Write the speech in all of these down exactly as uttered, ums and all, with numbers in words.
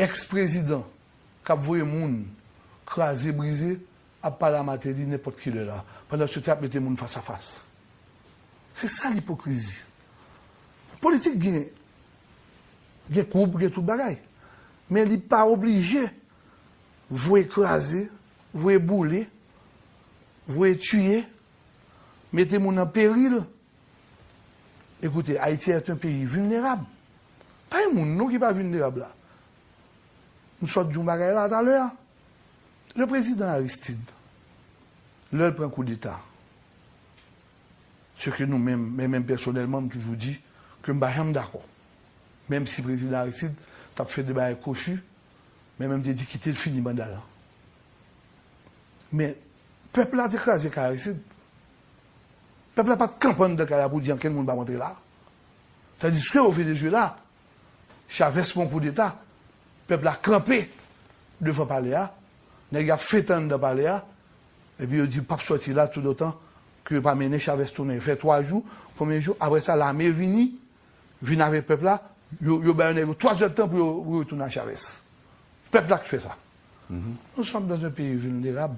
Èks prezidan k ap voye moun kraze, brize, ap pale a Martelly nenpòt ki lè la, pandan se tan y ap mete moun fas a fas. Se sa lipokrizi. Politik gen, gen koub, gen tout bagay. Men li pa oblije voye kraze, voye boule, voye tiye, mete moun an peril. Écoutez, Haïti est un pays vulnérable. Pa gen moun non ki pa vilnerab la. M sot di yon bagay la talè a. Le président Aristide, lè l pran koudeta, se ke nou menm, men menm pèsonèlman, m toujou di ke m pa janm dakò. Menm si prezidan Aristide t ap fè de bagay kochi, men menm te di kite l fini manda l lan. Men pèp la te kraze kay Aristide. Pèp la pa t kanpe anndan kay la pou di ankenn moun pa rantre la. Tandiske o Venezuela, Chavez fè yon koudeta, pèp la kanpe devan palè a, nèg y ap fete anndan palè a, epi yo di p ap sòti la toutotan ke yo pa mennen Chavez tounen. Fè twa jou, konbyen jou, apre sa lame vini, vin avèk pèp la, yo, yo bay yon nèg yo twa zè tan pou yo, pou yo tounen a Chavez. Pèp la k fè sa. Nous sommes dans un pays vulnérable.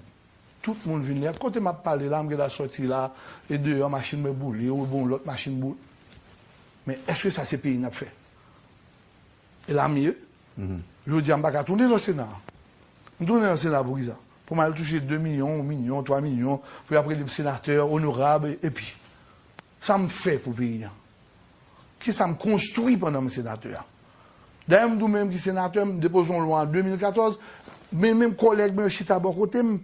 Tout moun vilnerab. Kote m ap pale la, m gentan sòti la, e deyò machin mwen boule, ou bon lòt machin boule. Men èske sa se peyi n ap fè? E la m ye. Jodi a m pa ka tounen nan Sena. M tounen nan Sena pou kisa? Pou m al touche de milyon, yon milyon, twa milyon, pou y ap rele m senatè, onorab, e- epi. Sa m fè pou peyi a? Kisa m konstwi pandan m senatè a? Dayè m di w menm ki senatè, m depoze yon lwa an de mil katòz, men menm kòlèg mwen yo chita bò kote m,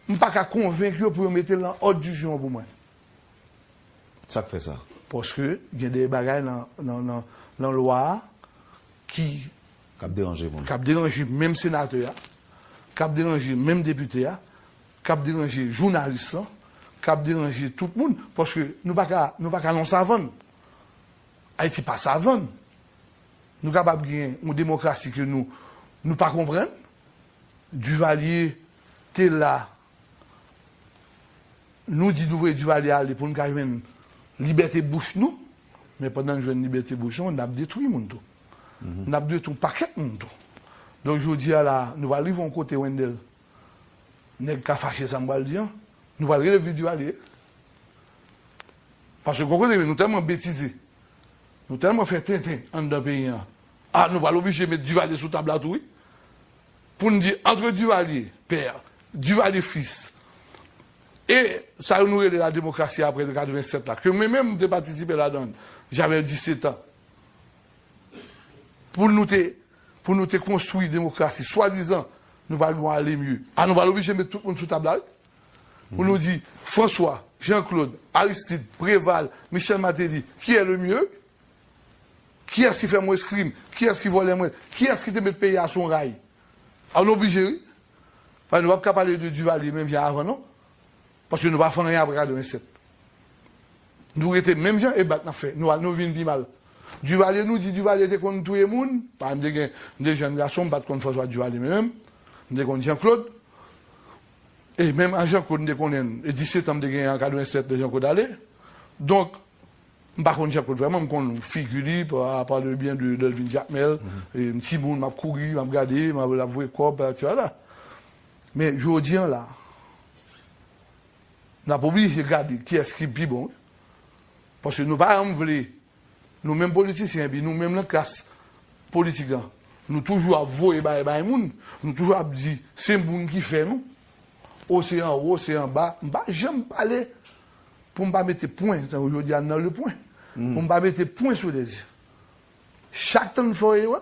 m pa ka konvenk yo pou yo mete l nan òd di jou an pou mwen. Sa k fè sa? Paske gen de bagay nan, nan, nan, nan lwa a ki k ap deranje moun. K ap deranje menm senatè a, k ap deranje menm depite a, k ap deranje jounalis lan, k ap deranje tout moun, paske nou pa ka, nou pa ka nan savann. Ayiti pa savann. Nou kapab gen yon demokrasi ke nou, nou pa konprann. Duvalier te la, nou di nou voye Duvalier ale pou n ka jwenn libète bouch nou, men pandan n jwenn libète bouch nou, n ap detwi moun tou. N ap detwi yon pakèt moun tou. Donk, jodi a la, nou pral rive yon kote, Wendell, nèg ka fache sa m pral di an, nou pral rele Viv Duvalier. Paske gon kote nou tèlman betize, nou tèlman fè tenten anndan peyi an. A, nou pral oblije met Duvalier sou tab la tou, wi. Pou n di, entre Duvalier père, Duvalier fils, e sa yo nou rele la demokrasi apre de katrevennsèt la, ke mwen menm m te patisipe ladan l, j'avais dix-sept ans. Pou nou te, pou nou te konstwi demokrasi, swadizan, nou pral gen yon ale mye. A, nou pral oblije met tout moun sou tab la, wi. Pou nou di, François, Jean-Claude, Aristide, Préval, Michel Martelly, qui est le mieux? Kiyès ki fè mwens krim? Kiyès ki vòlè mwens? Kiyès ki te met peyi a sou yon ray? A, nou oblije, wi. Paske nou p ap ka pale de Duvalier menm jan avan, non. Paske nou pa fè anyen apre katrevennsèt. Nou rete menm jan e bat n ap fè. Nou, nou vin pi mal. Duvalier, nou di Duvalier te konn touye moun. Pa, m te gen, m te jèn gason, m pa t konn François Duvalier menm. M te konn Jean-Claude. E menm a Jean-Claude, m te konnen l. E disèt an m te genyen an katrevennsèt lè Jean-Claude ale. Donk, m pa konn Jean-Claude vrèman, m konn figi li, pa, pa le byen de, de Delvin Jakmèl. E m timoun, m ap kouri, m ap gade, m ap, l ap voye kòb, patati patata. Men jodi an la, n ap oblije gade kiyès ki pi bon, wi. Paske nou pa janm vle, nou menm politisyen, epi nou menm nan klas politik la, nou toujou ap voye bagay bay moun, nou toujou ap di se moun ki fè nou. O se anwo, o se anba. M pa janm pale pou m pa mete pwen, tankou jodi a nan le pwen. Pou m pa mete pwen sou les i. Chak tan n fè yon erè,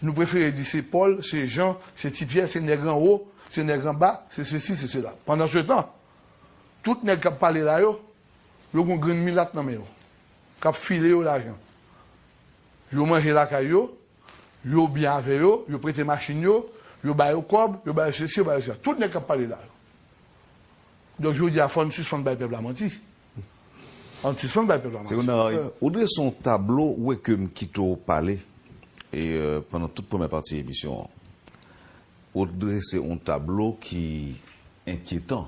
nou prefere di se Pòl, se Jan, se Ti Pyè, se nèg anwo, se nèg anba, se sesi, se sela. Pandan se tan, tout nèg k ap pale la yo, yo gon grenn milat nan men yo, k ap file yo lajan. Yo manje lakay yo, Yo byen avè yo, yo prete machin yo, yo ba yo kòb, yo ba yo sesi, yo ba yo sa. Tout nèg k ap pale la. Donk, jodi a, fò n sispann bay pèp la manti. Fò n sispann bay pèp la manti. Se yon nan, ou drese yon tablo, ou wè ke m kite w pale, e, euh, pandan tout premyè pati emisyon an. Ou drese yon tablo ki enkyetan.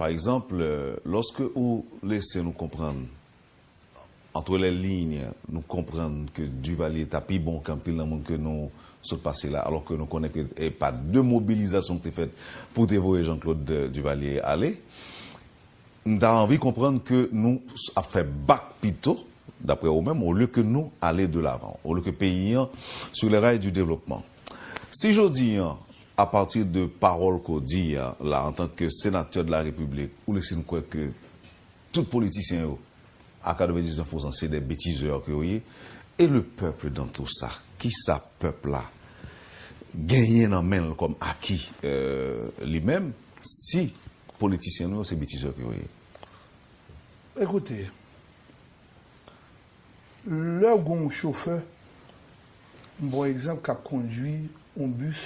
Pa egzanp, euh, lòske ou lese nou konprann, entre les lignes, nou konprann ke Duvalier ta pi bon ke anpil nan moun ke nou sot pase la, alò ke nou konnen ke e pa de mobilizasyon ki te fèt pou te voye Jean-Claude Duvalier ale. M ta anvi konprann ke nou ap fè bak pito, daprè ou menm, olye ke nou ale de lavan, olye ke peyi an sur les rails du développement. Si jodi an, apati de pawòl ke w di a, la, antanke senatè de la Repiblik, ou lese n kwè ke tout politisyen yo, à quatre-vingt-dix-neuf pour cent, se de betizè ke yo ye. Et le peuple dans tout ça? Kisa pèp la genyen nan men l kòm aki, euh, li menm, si politisyen nou yo se betizè ke yo ye? Ekoute, lè w gen yon chofè, m pran egzanp, k ap kondwi yon bis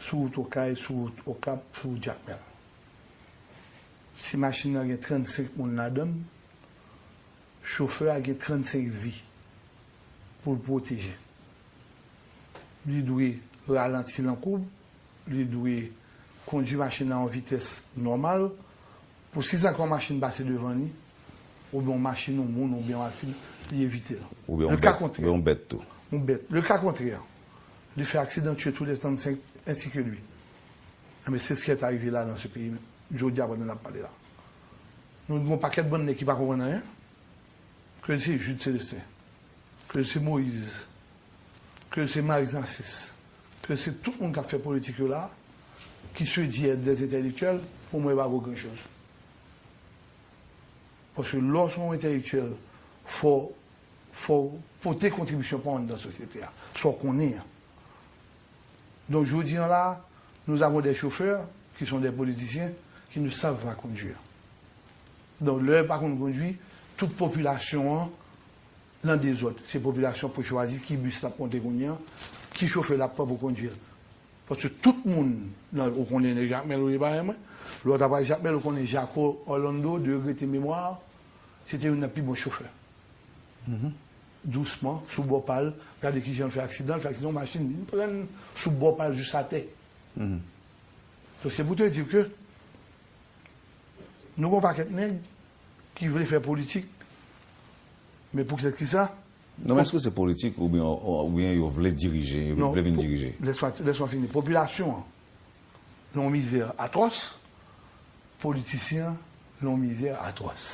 sou wout Okay, sou wout Okap, sou wout Jakmèl. Si machin nan gen trannsenk moun ladan l, chofè a gen trannsenk vi pou l pwoteje. Li dwe ralanti nan koub, li dwe kondwi machin nan yon vitès nòmal, pou si sa gen yon machin pase devan li, oubyen yon machin, yon moun, oubyen yon aksidan, li evite l. Oubyen yon bèt, oubyen yon bèt tou. Yon bèt. Le ka kontrè, li fè aksidan, tye tou le trannsenk, ensi ke li. Enben, se sa ki rive la nan se peyi, jodi a, pandan n ap pale la. Nou gen yon pakèt bann nèg ki pa konprann anyen, ke se Jude Célestin, ke se Moïse, ke se Marie Narcisse, ke se tout moun k ap fè politik yo la, ki se di èt dè entèlektyèl, pou mwen, yo pa vo gran choz. Paske lè w se yon entèlektyèl, fò, fò w pote kontribisyon pa w anndan sosyete a, sa w konnen an. Donk, jodi an la, nous avons des chauffeurs qui sont des politiciens qui ne savent pas conduire. Donk, lè yo pa konn kondwi, tout popilasyon an nan dezòd. Se popilasyon pou chwazi ki bis l ap monte kounye a, ki chofè l ap pran pou kondwi l. Paske tout moun, nan, ou konnen Jakmèl, ou ye parèy mwen. Lè w ta pral Jakmèl, ou konnen Jaco Orlando, de regrete memwa, se te youn nan pi bon chofè. Dousman, sou bò pa l, gade kijan l fè aksidan, l fè aksidan, yon machin vin pran l sou bò pa l jis atè. Donk, se pou te di ke nou gen yon pakèt nèg ki vle fè politik, men pou kisa? Non, men èske se politik oubyen, oubyen yo vle dirije, yo vle vin dirije? Lès mwen, lès mwen fini. Popilasyon an nan yon mizè atwòs, politisyen an nan yon mizè atwòs.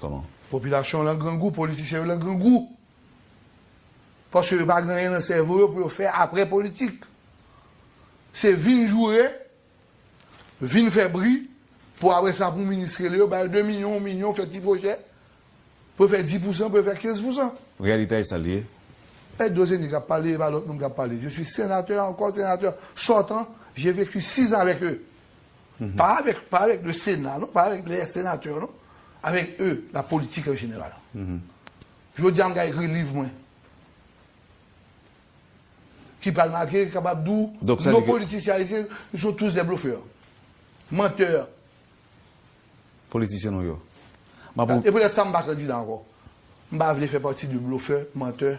Kòman? Popilasyon an nan grangou, politisyen yo nan grangou. Paske yo pa gen anyen nan sèvo yo pou yo fè apre politik. Se vin joure, vin fè bri, pou apre sa pou minis rele yo, ba yo de milyon, yon milyon, fè ti pwojè, pou yo fè dis pousan, pou yo fè kenz pousan. Reyalite a, e sa l ye? E Dozeni k ap pale, e pa lòt moun k ap pale. Je suis sénateur, encore sénateur sortant, j'ai vécu six ans avec eux. Pas avec, pas avec le Sénat, non, pas avec les sénateurs, non, avec eux, la politique en général. Jodi a, m ka ekri liv mwen. Ki pral make, kapab di w, nos politiciens haïtiens, ils sont tous des bluffeurs. Mantè. Politisyen nou yo. E poutèt sa, m pa kandida ankò. M pa vle fè pati de blofè, mantè.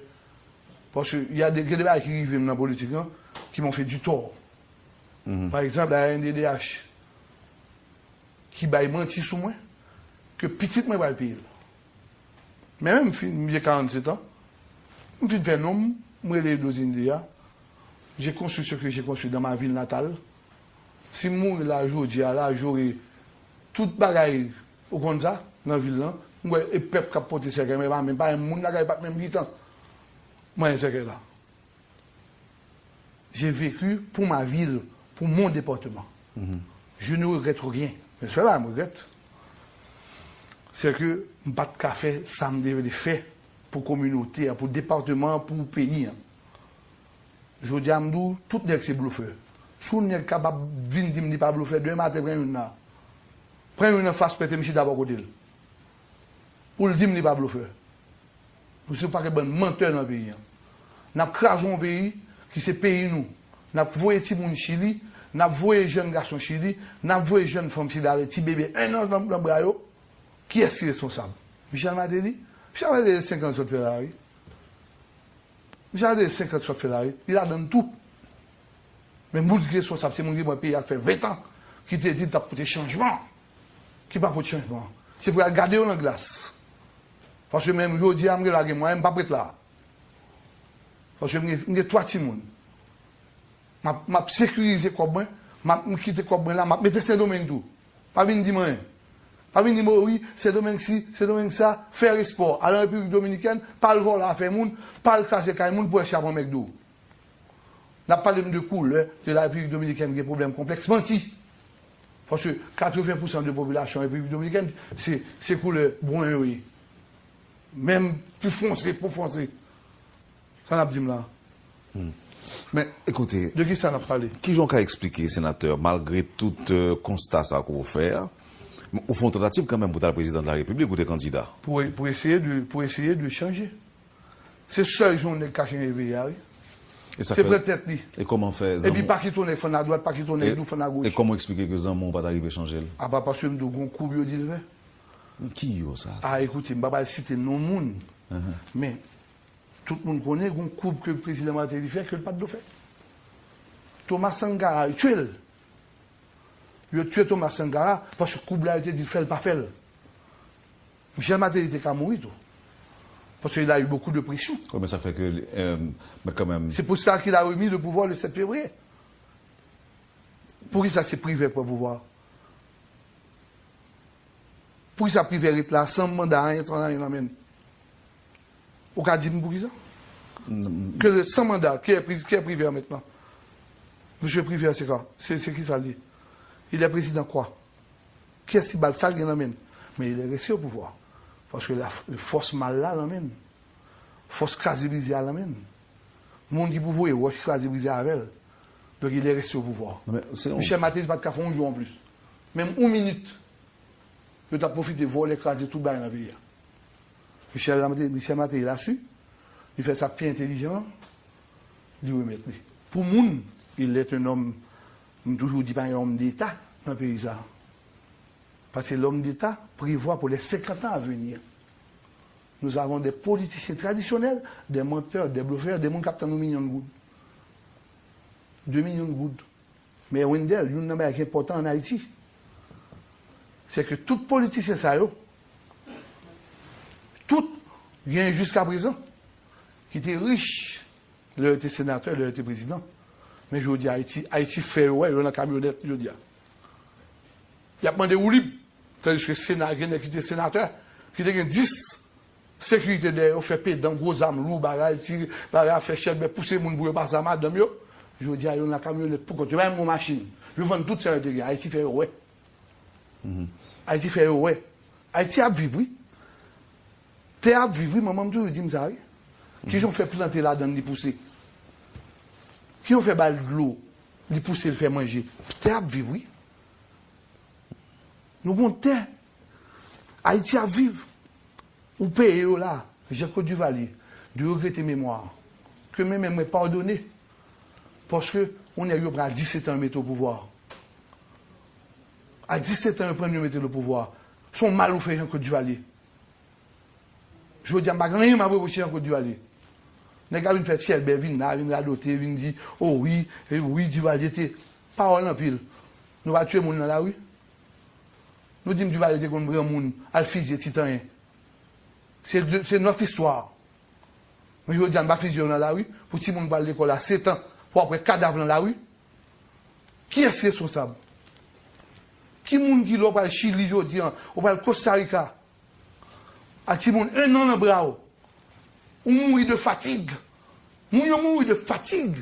Paske y a de, gen de bagay ki rive m nan politik lan, qui m'ont fait du tort. Pa egzanp, la R N D D H, ki bay manti sou mwen, ke pitit mwen pral peye l. Men menm m fin, m gen karannset an, m fin fè non m, m rele Dozeni Deya, j'ai construit ce que j'ai construit dans ma ville natale. Si m mouri la, jodi a la, j'aurai tout bagay, ou konn sa, nan vil lan, m wè e pèp k ap pote sèkèy, men pa menm, pa menm moun lakay, pa menm mitan. Mwen, sèkèy la. J'ai vécu pour ma ville, pour mon département. Je ne regrette rien. Men sèl bagay m regrèt, se ke m pa t ka fè sa m te vle fè pou kominote a, pou depatman an, pou peyi an. Jodi a, m di w, tout nèg se blofè. Si yon nèg kapab vin di m li pa blofè, demen maten pran youn la. Pran youn anfas, mete m chita bò kote l. Pou l di m li pa blofè. Nou se yon pakèt bann mantè nan peyi an. N ap kraze yon peyi ki se peyi nou. N ap voye timoun Chili, n ap voye jèn gason Chili, n ap voye jèn fanm Chili ale, ti bebe en an nan, nan bra yo. Kiyès ki responsab? Michel Martelly? Michel Martelly se senkant sòt fè la, wi. Michel Martelly se senkant sòt fè la, wi. Li ladann tou. Men moun ki responsab, se moun ki pran peyi a fè ven tan, ki te di l t ap pote chanjman, ki pa pote chanjman. Se pou y al gade yo nan glas. Paske menm jodi a, m gen lwa gen mwayen, m p ap ret la. Paske m gen, m gen twa timoun. M ap, m ap sekirize kòb mwen, m ap, m kite kòb mwen la, m ap mete Sendomeng tou. Pa vin di m anyen. Pa vin di m, o wi, Sendomeng si, Sendomeng sa, fè espò. Al an Repiblik Dominikèn, pa al vòlò afè moun, pa al kraze kay moun pou wè si y ap anmègde w. N ap pale m de koulè de la Repiblik Dominikèn gen pwoblèm konplèks, manti. Paske katreven pousan de popilasyon Repiblik Dominikèn, se, se koulè bwen yo ye. Menm pi fonse, pou fonse. Sa n ap di m la? Men, ekoute, De ki sa n ap pale? Kijan w ka eksplike, senatè, malgre tout euh, konsta sa ke w fè a, ou fè yon tantativ kanmenm pou w t al prezidan de la repiblik, ou te kandida? Pou, pou eseye de, pou eseye de chanje. Se sèl jan yon nèg ka chanje peyi a, wi. E sa Se fè- pran tèt li. E kòman fè Epi zanmi- pa kite yon nèg fann adwat, pa kite yon nèg dou fann e agoch. Kòman w eksplike ke zanmi w pa t arive chanje l? Apa paske m di w gon koub yo di l fè. Ki yo sa? A, ekoute, m pa pral site non moun. Men, tout moun konnen gon koub ke prezidan Martelly fè ke l pa t dwe fè. Thomas Sankara, yo tye l. Yo tye Thomas Sankara paske koub la, yo te di l fè l, pa fè l. Michel Martelly te ka mouri tou. Paske il a eu beaucoup de pression. Wi, men sa fè ke, euh, men kanmenm, C'est pour ça qu'il a remis le pouvoir le sept février. Poukisa se Privè pran pouvwa? Poukisa Privè ret la san manda, anyen, san anyen nan men l? Ou ka di m poukisa? Ke le, san manda, ki è, ki è Privè mentnan? Mesye Privè se kwa? Se, se kisa l ye? Il est président quoi? Kiyès ki ba l sa l gen nan men l? Men il est resté au pouvoir. Paske la, fòs mal la nan men l. Fòs kraze brize a nan men l. Moun ki pou voye wòch kraze brize avè l. Donk, il est resté au pouvoir. Non, men se yon- Michel Martelly pa t ka fè yon jou anplis. Menm yon minit. Yo t ap pwofite vòlè kraze tout bagay nan peyi a. Michel Martelly, Michel Martelly la su, li fè sa pi entèlijan an, li remèt li. Pou moun, il est un homme, m toujou di pa gen homme d'État nan peyi sa. Parce que l'homme d'État prévoit pour les cinquante ans à venir. Nous avons des politiciens traditionnels, des menteurs, des bluffeurs, des moun k ap tann yon milyon goud. De milyon goud. Men Wendell, youn nan bagay ki enpòtan ann Ayiti, se ke tout politisyen sa yo, tout, gen jiskaprezan, ki te rich, lè yo te senatè, lè yo te prezidan. Men jodi a, Ayiti, Ayiti fè yo wè, yo nan kamyonèt jodi a. Y ap mande woulib. Tandiske Sena, gen nèg ki te senatè, ki te gen dis sekirite dèyè yo, fè pedan, gwo zam lou, bagay, tire, bagay, fè chèlbè, pouse moun pou yo pase a madanm yo. Jodi a, yo nan kamyonèt pou kont yo, pa menm gon machin. Yo vann tout sa yo te gen. Ayiti fè yo wè. Ayiti fè yo wè. Ayiti ap viv, wi. Tè ap viv, wi, manman m toujou di m sa, wi. Kijan w fè plante ladann li pouse? Kijan w fè ba l dlo, li pouse, l fè manje? Tè ap viv, wi. Nou gon tè. Ayiti ap viv. Ou peye yo la, Jean-Claude Duvalier, de regrete memwa. Ke men men mwen padone. Paske yon nèg yo pran disèt an yo mete o pouvwa. A disèt an yo pran yo mete l o pouvwa. Se yon mal ou fè Jean-Claude Duvalier. Jodi a m pa gen anyen m ap repwoche Jean-Claude Duvalier. Nèg la vin fè tyèlbè, vin la, vin radote, vin di, o wi, e wi, Duvalier te. Pawòl anpil. Nou pa tiye moun nan lari? Nou di m Duvalier te konn pran moun, al fizye Titanyen. Se, se nòt istwa. Men jodi a, n pa fizye yo nan lari, pou timoun pral lekòl a sèt an, pou w ap wè kadav nan lari. Kiyès ki responsab? Ki moun ki lè w pral Chili jodi a, ou pral Costa Rica, a timoun en an nan bra w, ou mouri de fatig. Moun yo mouri de fatig,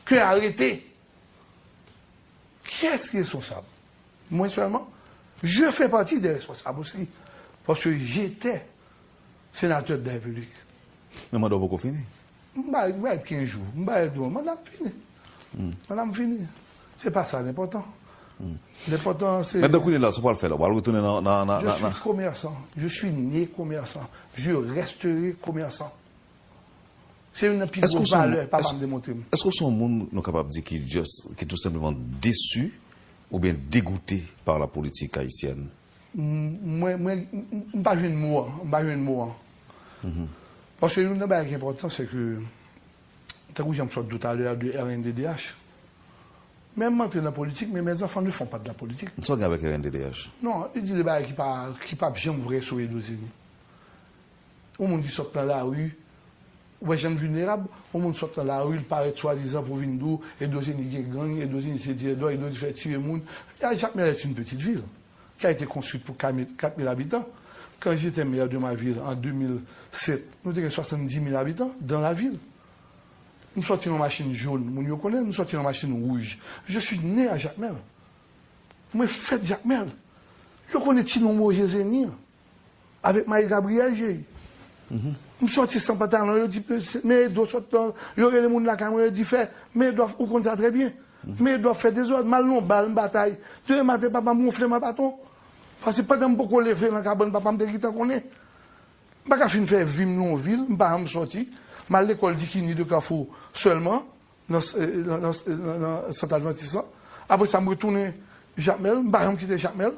kè a rete. Kiyès ki responsab? Mwen sèlman, je fais partie des responsables aussi, paske j'étais sénateur de la République. Men manda w poko fini. M ba, m ba kenz jou, m ba manda m fini. Manda m fini. Se pa sa l enpòtan. L enpòtan se. Men donk, kounye la, sa w pral fè la, w pral retounen nan, nan, nan, Je nan, nan. suis commerçant. Je suis né commerçant. Je resterai commerçant. Se youn nan pi gwo valè papa m te montre m. Èske w se yon moun nou kapab di ki just, ki tou senpleman desi oubyen degoute par la politique haïtienne? Mwen, mwen, m pa jwenn mo an, m pa jwenn mo an. Paske youn nan bagay ki enpòtan, se ke, tankou jan m sot di w talè a de R N D D H, men m antre nan politik, men mes enfants ne font pas de la politique. Sa w gen avèk R N D D H? Non, li di de bagay ki pa, ki p ap janm vrè sou Edozeni. Yon moun ki sot nan lari, ou wè jan l vilnerab, yon moun sot nan lari, l parèt swadizan pou vin di w, Edozeni gen gang, Edozeni se dilè dwòg, Edozeni fè tire moun. Jakmèl est une petite ville qui a été construite pour quatre mille habitants. Quand j'étais maire de ma ville en deux mille sept, nou te gen soixante-dix mille habitants dans la ville. M sòti nan machin jòn, moun yo konnen, m sòti nan machin wouj. Je suis né à Jakmèl. Mwen fèt Jakmèl. Yo konnen ti non Woje Zeni an. Avèk Marie Gabrielle, Jay. M sòti san pantalon, yo di, men Edo sot nan, yo rele moun lakay mwen, yo di fè, men Edo, ou konn sa trè byen. Men Edo ap fè dezòd, m al nan bal, m batay. Demen maten, papa m wonfle m a baton. Paske pandan m poko leve nan kabann papa m, te gentan konnen. M pa ka fin fè vi m nan yon vil, m pa janm sòti. M al lekòl Dikini de Kafou sèlman, nan, nan, nan, nan, nan sant advantis lan. Apre sa, m retounen Jakmèl, m pa janm kite Jakmèl.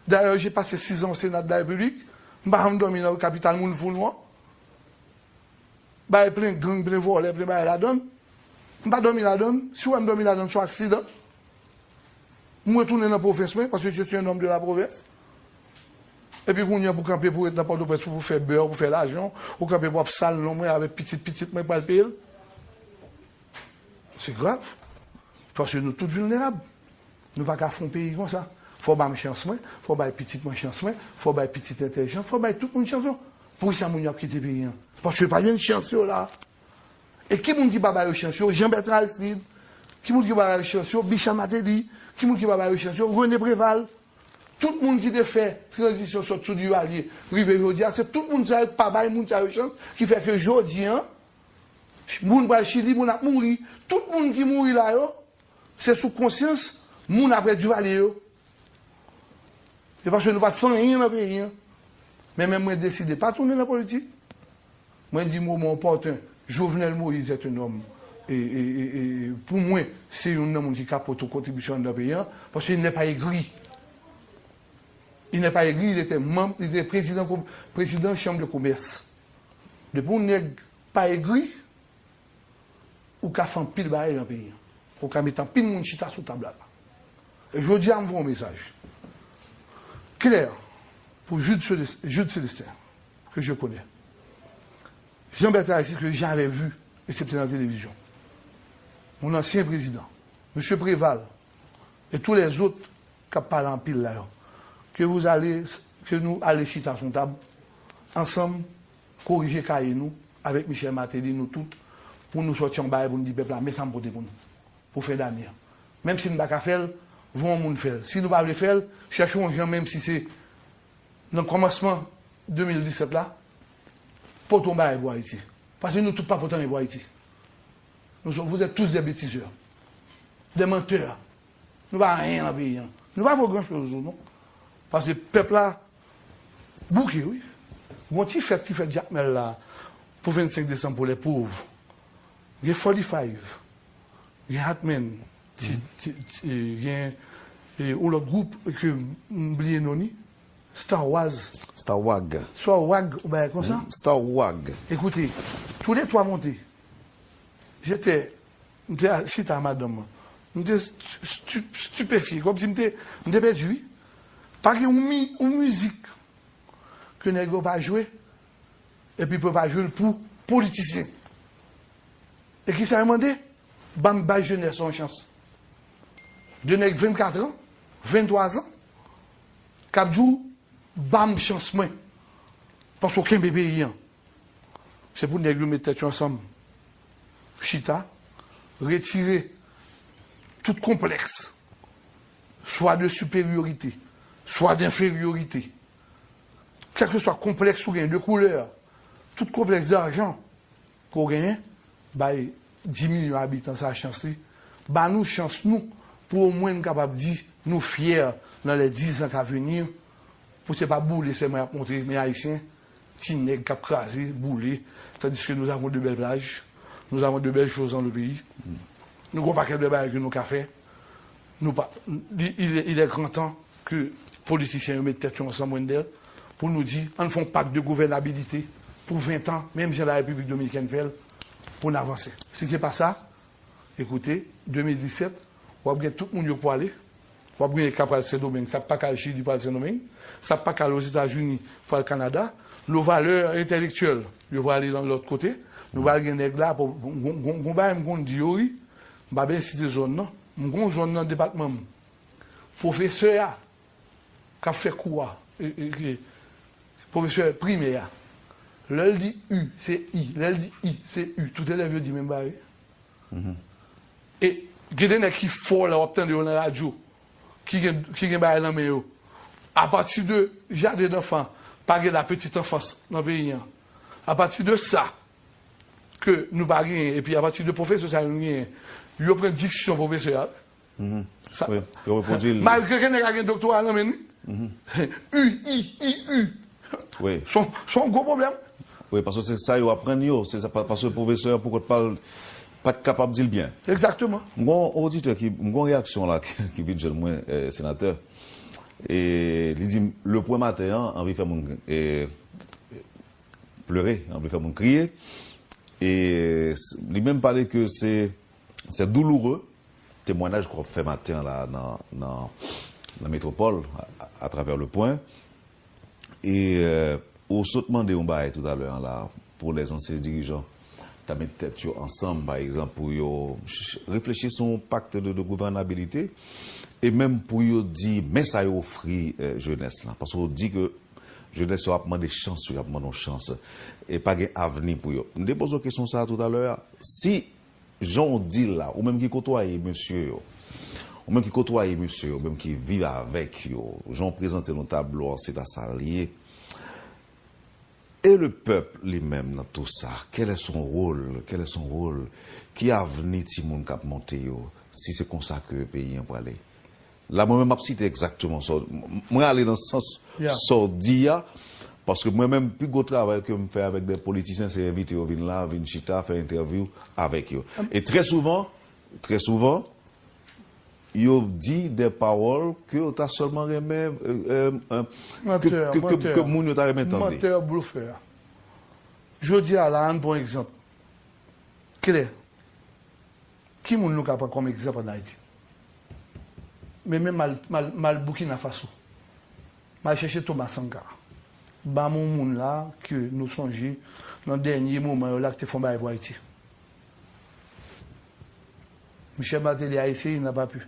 Dayè, j'ai passé six ans au Sénat de la République. M pa janm dòmi nan kapital moun fou nou an. Bay plen gang, plen vòlè, plen bagay ladann. M pa dòmi ladann. Si w wè m dòmi ladann, se yon aksidan. M retounen nan pwovens mwen, paske je suis un homme de la province. Epi kounye a pou kanpe pou ret nan Pòtoprens pou, pou fè bè, pou fè lajan, ou kanpe pou ap sal non mwen avèk pitit pitit mwen pral peye l. Se grav. Paske nou tout vilnerab. Nou pa ka fè yon peyi konsa. Fò w ba m chans mwen, fò w bay pitit mwen chans mwen, fò w bay pitit entèlijan, fò w bay tout moun chans yo. Poukisa moun yo ap kite peyi an? Paske yo pa jwenn chans yo la. E ki moun ki pa ba yo chans yo? Jean Bertrand Aristide. Ki moun ki pa ba yo chans yo? Bicha Martelly. Ki moun ki pa ba yo chans yo? René Préval. Tout moun ki te fè tranzisyon sot sou Duvalier rive jodi a, se tout moun sa yo ki pa bay moun sa yo chans ki fè ke jodi a, moun pral Chili, moun ap mouri. Tout moun ki mouri la yo, se sou konsyans moun apre Duvalier yo. Se paske nou pa t fè anyen nan peyi an. Men menm mwen deside pa tounen nan politik. Mwen di moman opòten, Jovenel Moïse est un homme. E, e, e, e, pou mwen, se youn nan moun ki ka pote kontribisyon anndan peyi an, paske il n'est pas aigri. Il n'est pas aigri, il était membre, il était président, président chambre de commerce. Depi yon nèg pa egri, ou ka fè anpil bagay nan peyi an. Ou ka mete anpil moun chita sou tab la. E jodi a, m voye yon mesaj klè pou Jude Célestin, Jude Célestin, que je connais. Jean Bertrand Aristide, que j'ai jamais vu, excepté dans la télévision. Mon ancien président, M. Préval, et tous les autres k ap pale anpil la yo, ke vous allez, ke nou ale chita sou yon tab ansanm, korije kaye nou avèk Michel Martelly, nou tout, pou nou sòti yon bagay pou nou di pèp la, men sa m pote pou nou, pou fen dane an. Menm si n pa ka fè l, voye yon moun fè l. Si nou pa vle fè l, chèche yon jan, menm si se nan kòmansman de mil disèt la, pote yon bagay pou Ayiti. Paske nou tout pa pote anyen pou Ayiti. Nous sommes, vous êtes tous des bêtiseurs, des menteurs. Nou pa anyen nan peyi an. Nou pa vo gran choz, non. Paske pèp la bouke, wi. Gon ti fèt ki fèt Jakmèl la, pou vennsenk desanm pou lè pòv. Gen forty-five, gen Hatman, ti, ti, ti, gen, e, yon lòt gwoup ke m bliye non li. Star Wars. Star Wag. Star Wag, ou bagay konsa. Star Wag. Écoutez, tous les trois montés. J'étais, m te chita a madanm mwen. M te stu-, stu-, stupéfié, kòmsi m te, m te pèdi, wi. Pa gen yon mi-, yon mizik ke nèg yo pa jwe, epi pou yo pa jwe l pou politisyen. E kisa yo mande? Ban m bay jenès yon chans. De nèg vennkat an, venntwa zan, k ap di w, ban m chans mwen. Paske w kenbe peyi an. Se pou nèg yo met tèt yo ansanm, chita, retire tout konplèks, swa de siperyorite, swa denferyorite, kèlkeswa konplèks ou gen de koulè, tout konplèks dajan ke w genyen, bay dis milyon abitan sa a chans li. Ba nou chans nou, pou omwen n kapab di nou fyè nan les dix ans à venir, pou se pa boule sèlman y ap montre, men Ayisyen, ti nèg k ap kraze, boule, tandis que nous avons de belles plages, Nous avons de belles choses dans le pays. Nou gen yon pakèt de bagay ke nou ka fè. Nou pa, li, il, il est grand temps ke politisyen yo met tèt yo ansanm, Wendell, pou nou di, ann fè yon pak de gouvènabilite pou ven tan, menm jan la Repiblik Dominikèn fè l, pou n avanse. Si se pa sa, ekoute, de mil disèt, w ap gen tout moun yo k pwale, w ap gen k ap pral Sendomeng, sa k pa k al Chili pral Sendomeng, sa k pa k al Ozetazini pral Kanada, nos valeurs intellectuelles, yo prale nan lòt kote, nou pral gen nèg la, pou, gon, gon, gon bagay m konn di yo, wi, m pa bezwen site zòn nan, m gon zòn nan depatman m, pwofesè a, k ap fè kou a, e, e, e, pwofesè primè a, lè l di u, se i, lè l di i, se u, tout elèv yo di menm bagay. E gen de nèg ki fò la, w ap tande yo nan radyo, ki gen, ki gen bagay nan men yo. Apati de jaden danfan, pa gen la petite enfance nan peyi an. Apati de sa, ke nou pa genyen, epi apati de pwofesè sa yo nou genyen, yo pran diksyon pwofesè a. Sa, wi, yo repwodui l. Malgre ke nèg la gen doktora nan men li. U, i, i, u. Wi. Se yon, se yon gwo pwoblèm. Wi, paske se sa yo aprann yo. Se sa, pa- paske pwofesè an, pou kont pa l, pa t kapab di l byen. Egzakteman. M gon oditè ki, m gon reyaksyon la ki, ki vin jwenn mwen, eh, senatè. E li di, Le Point maten an, anvi fè moun, eh, plere, anvi fè moun kriye. E s- li menm pale ke se, c'est douloureux, temwayaj ke w ap fè maten an la nan, nan, nan metwopòl, a, a, atravè Le Point. E, euh, ou sot mande yon bagay toutalè an la, pou les anciens dirigeants ta met tèt yo ansanm, pa egzanp, pou yo ch- ch- reflechi sou yon pacte de, de gouvernabilité, e menm pou yo di, men sa yo ofri, euh, jenès lan. Paske w di ke jenès yo ap mande chans, yo ap mande yon chans, e pa gen avni pou yo. M te poze w kesyon sa a toutalè a. Si jan w di l la, ou menm ki kotwaye mesye yo, ou menm ki kotwaye mesye yo, ou menm ki viv avèk yo, jan w prezante nou tablo an, se ta sa l ye. E le pèp li menm nan tou sa, quel est son rôle, quel est son rôle? Ki avni timoun k ap monte yo, si se konsa ke peyi an prale? La, mwen menm, m ap site egzakteman sa w, m- mwen ale nan sans sa w di a, paske mwen menm, pi gwo travay ke m fè avèk de politisyen, se envite yo vin la, vin chita, fè entèvyou avèk yo. E trè souvan, trè souvan, yo di de pawòl ke yo ta sèlman renmen, euh, euh, euh, ke, Mantè, ke, ke, mantè. Ke moun yo ta renmen tande. Mantè, blofè. Jodi a la, ann pran egzanp klè. Ki moun nou ka pran kòm egzanp ann Ayiti? Men, men m al, m al, m al Burkina Faso. M al chèche Thomas Sankara. Ban m yon moun la ke nou sonje nan dènye moman yo la ki te fè yon bagay pou Ayiti. Michel Martelly a essayé, il n'a pas pu.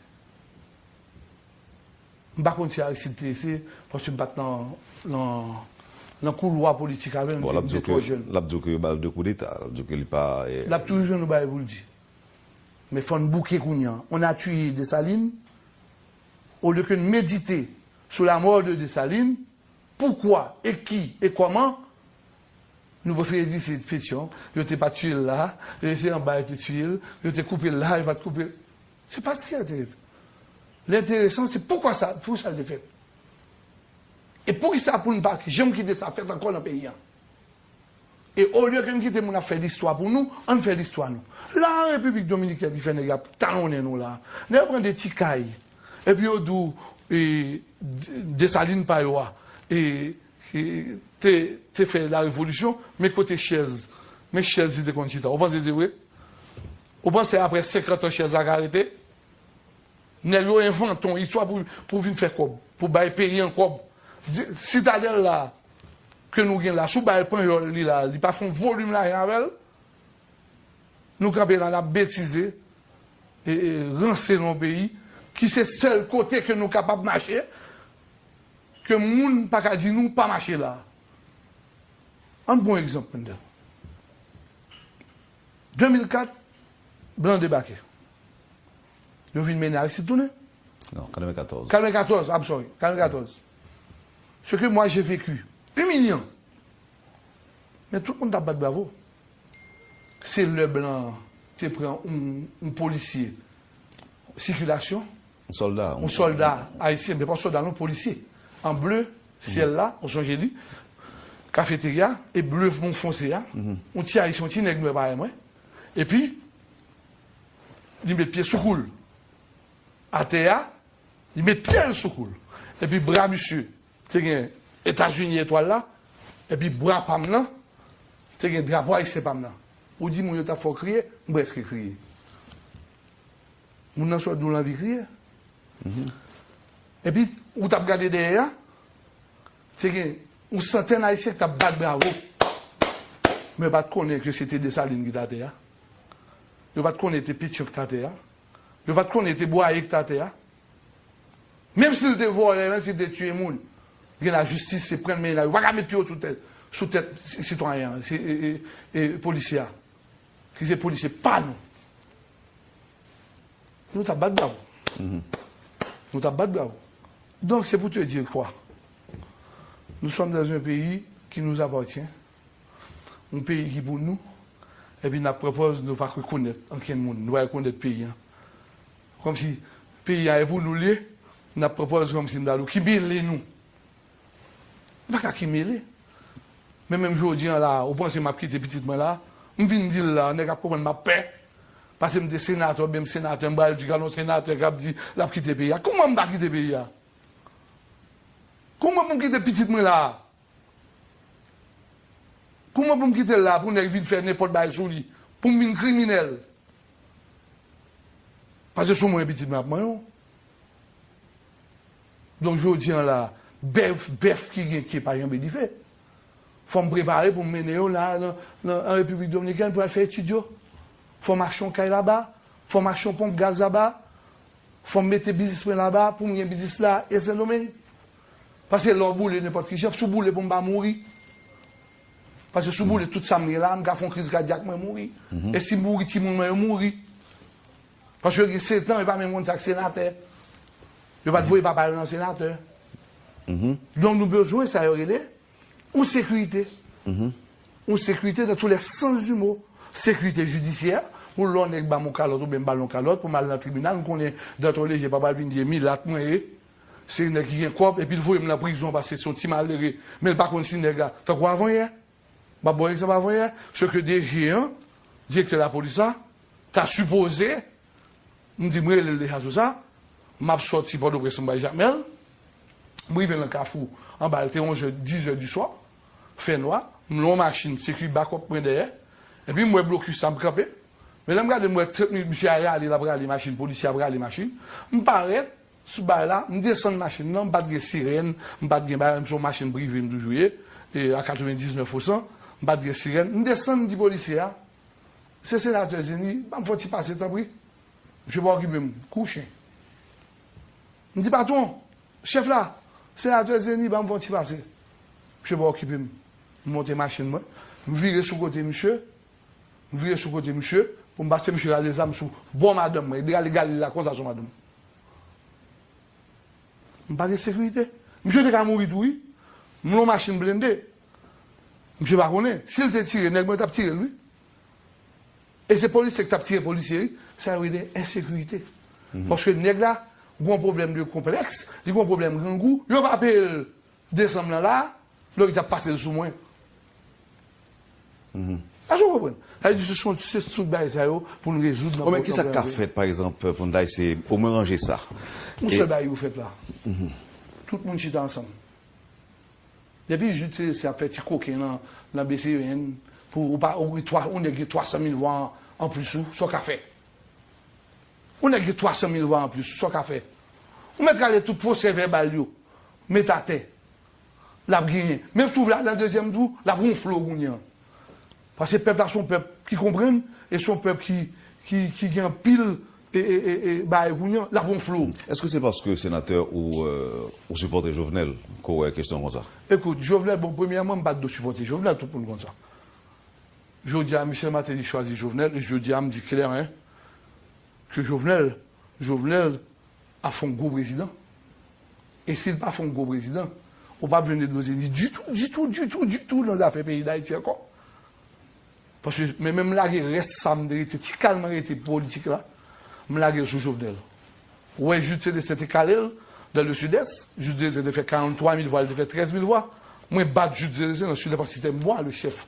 M pa konn si Aristide te eseye, paske m pa t nan, nan, nan koulwa politik avè l, m te, m te twò jèn. L ap di w ke yo ba l de koudeta, l ap di w ke li pa, eh, L ap toujou jwenn yon bagay pou l di. Men fò n bouke kounye a. On a tué Dessalines. Au lieu que n medite sou la mort de Dessalines, poukwa e ki e kòman, nou prefere di se Petyon, yo te pa tiye l la, e se anba yo te tiye l, yo te koupe l la, yo pa t koupe l. Se pa sa ki enteresan. L enteresan, se poukwa sa, pou sa l te fèt. E poukisa pou n pa janm kite sa fèt ankò nan peyi a? E olye ke n kite moun ap fè listwa pou nou, ann fè listwa nou. La, an Repiblik Dominikèn, ki fè nèg ap talonnen nou la. Nèg yo pran de ti kay, epi yo di w, e, D- Desalin pa yo a, e, e, te, te fè la revolisyon, men kote chèz, men chèz li te konn chita. Ou panse se vre? Ou panse apre senkant an chèz la ka rete? Nèg yo envante yon istwa pou, pou vin fè kòb, pou bay peyi an kòb. Di- Sitadèl la, ke nou gen la, si w ba l panyòl li la, li pa fè yon volim lajan avè l, nou kanpe la, n ap betize, e, e, ranse nan yon peyi ki se sèl kote ke nou kapab mache, ke moun pa ka di nou pa mache la. Ann pran yon egzanp, Wendell. De mil kat, blan debake. Yo vin mennen Aristide tounen. Non, katrevennkatorz. Katrevennkatorz, I'm sorry, katrevennkatorz. Ce que moi j'ai vécu, imilyan. Men tout moun t ap bat bravo. Se lè blan te pran yon, yon polisye sikilasyon. Yon sòlda. Yon sòlda ayisyen, men pa sòlda non, polisye. An ble syèl la, ou sonje li, kafeterya, e ble moun fonse a. Yon ti ayisyen, yon ti nèg nwè parèy mwen. Epi, li met pye sou kou l. Atè a, li met pye l sou kou l. Epi bra misye te gen Etazini etwal la, epi bra pa m nan te gen drapo ayisyen pa m nan. Ou di moun yo t ap fè w kriye, m prèske kriye. Moun nan sot di w l anvi kriye. Epi, ou t ap gade dèyè a, te gen yon santèn ayisyen k t ap bat bravo. Men yo pa t konnen ke se te Desalin ki t atè a. Yo pa t konnen te Petyon ki t atè a. Yo pa t konnen te Bwaye ki t atè a. Menm si l te vòlè, menm si l te tiye moun, gen lajistis, se pran men la. Yo pa ka met pye yo sou tèt, sou tèt sitwayen an, se, e, e, e, polisye a, ki se polisye pa nou. Nou t ap bat bravo. Nou t ap bat bravo. Donc, c'est pour te dire quoi? Nous sommes dans un pays qui nous appartient. Yon peyi ki pou nou, epi n ap pran pòz nou pa rekonèt ankenn moun, nou pa rekonèt peyi a. Kòmsi peyi a e pou nou l ye, n ap pran pòz kòmsi n ta dou ki mele nou. Nou pa ka ki mele. Men menm jodi a la, ou panse m ap kite pitit mwen la? M vin di l la, nèg ap konprann m ap pè. Paske m te senatè, oubyen m senatè, m pral di gad yon senatè k ap di l ap kite peyi a. Kouman m pa kite peyi a? Kouman pou m kite pitit mwen la? Kouman pou m kite l la pou nèg vin fè nenpòt bagay sou li, pou m vin kriminèl? Paske sou mwen pitit mwen ap manyen w. Donk, jodi a la, bèf, bèf ki gen ke pa janbe dife. Fò m prepare pou m mennen yo la, nan, nan, an Repiblik Dominikèn pou al fè etid yo. Fò m achte yon kay laba, fò m achte yon ponp gaz laba, fò m mete biznis mwen laba pou m gen biznis la e Sendomeng. Paske lè w boule nenpòt ki jan, si w boule pou m pa mouri. Paske si w boule tout sa m gen la, m ka fè yon kriz kadyak, mwen mouri. E si m mouri, timoun mwen yo mouri. Paske yo gen sèt an, yo pa menm konn sa k senatè. Yo pa t voye papa yo nan senatè. Donk nou bezwen sa yo rele yon sekirite. Yon sekirite dans tous les sens du mot. Sekirite jidisyè, pou lè yon nèg ba m yon kalòt oubyen m ba l yon kalòt pou m al nan tribinal, m konnen Danton Leje pa pral vin di e milat mwen ye. Se nèg ki gen kòb, epi l voye m nan prizon paske se yon ti malere, men l pa konn si nèg la, tankou avanyè. M ap ba w egzanp avanyè, se ke D G an, direktè lapolis la, ta sipoze, m di m rele l deja sou sa, m ap sòti Pòtoprens m bay Jakmèl, m rive nan Kafou, anba l te onzè, dizè di swa, fè nwa, m lwen yon machin, sekirite bakòp mwen dèyè, epi m wè blokis sa ap kanpe, men lè m gade m wè trant minit misye a rale, l ap rale machin, polisye ap rale machin, m parèt, sou bay la, m desann machin nan, m pa t gen sirèn, m pa t gen bagay, m se yon machin prive m toujou ye, e a katrevendiznèf pousan, m pa t gen sirèn. M desann, m di polisye a, se senatè Zeni, ban m fè yon ti pase tanpri. Misye pa okipe m, kou chen. M di patwon, chèf la, senatè Zeni, ban m fè yon ti pase. Misye pa okipe m. M monte machin mwen, m vire sou kote misye, M vire sou kote misye, pou m pase misye rale zam sou bò madanm mwen. Li rale gal li la konsa sou madanm. M pa gen sekirite. Misye te ka mouri tou, wi. M lwen yon machin blende. Misye pa konnen. Si l te tire, nèg mwen t ap tire l, wi. E se polisye k t ap tire polisye, wi. Sa yo rele ensekirite. Paske nèg la, gen yon pwoblèm de konplèks, li gen yon pwoblèm grangou, yo pa peye l. Desanm nan la, lè w t ap pase l sou mwen. Èske w konprann? Sa vle di, se tout, se tout bagay sa yo pou n rezoud nan. Bon, men kisa k ka fèt, pa egzanp, pou n ta eseye omwen ranje sa? Yon sèl bagay ki pou fèt la. Tout moun chita ansanm. Depi Jude Célestin ap fè ti koken nan, nan B C E N, pou ou pa, ou, ou nèg gen twa san mil vwa an, an plis ou, sa w ka fè? Yon nèg gen twa san mil vwa anplis, sa w ka fè? Ou mèt rale tout pwosè vèbal yo, met atè. L ap genyen. Menm si w vle al nan dezyèm tou, l ap wonfle w kounye a. Paske pèp la se yon pèp ki konprann, e se yon pèp ki, ki, ki gen anpil, e, e, e, e, bagay kounye a, l ap wonfle w. Èske se paske senatè ou, euh, ou sipòte Jovenel ke w wè kesyon konsa? Ekout, Jovenel, bon, premyèman, m pa t dwe sipòte Jovenel, tout moun konn sa. Jodi a, Michel Martelly chwazi Jovenel, e jodi a, m di klè, hein, ke Jovenel, Jovenel ap fè yon gwo prezidan. E si l pa fè yon gwo prezidan, ou p ap jwenn Edouard Zeni ditou, ditou, ditou, ditou nan zafè peyi Dayiti ankò. Paske, men, men m lage rès sa m te rete, ti kal mwen rete politik la, m lage l sou Jovenel. Ou wè, Jude Célestin te kale l dans le Sud-Est, Jude Célestin te fè karanntwa mil vwa, li te fè trèz mil vwa. Mwen bat Jude Célestin nan Sud-Est paske se te mwa le chèf,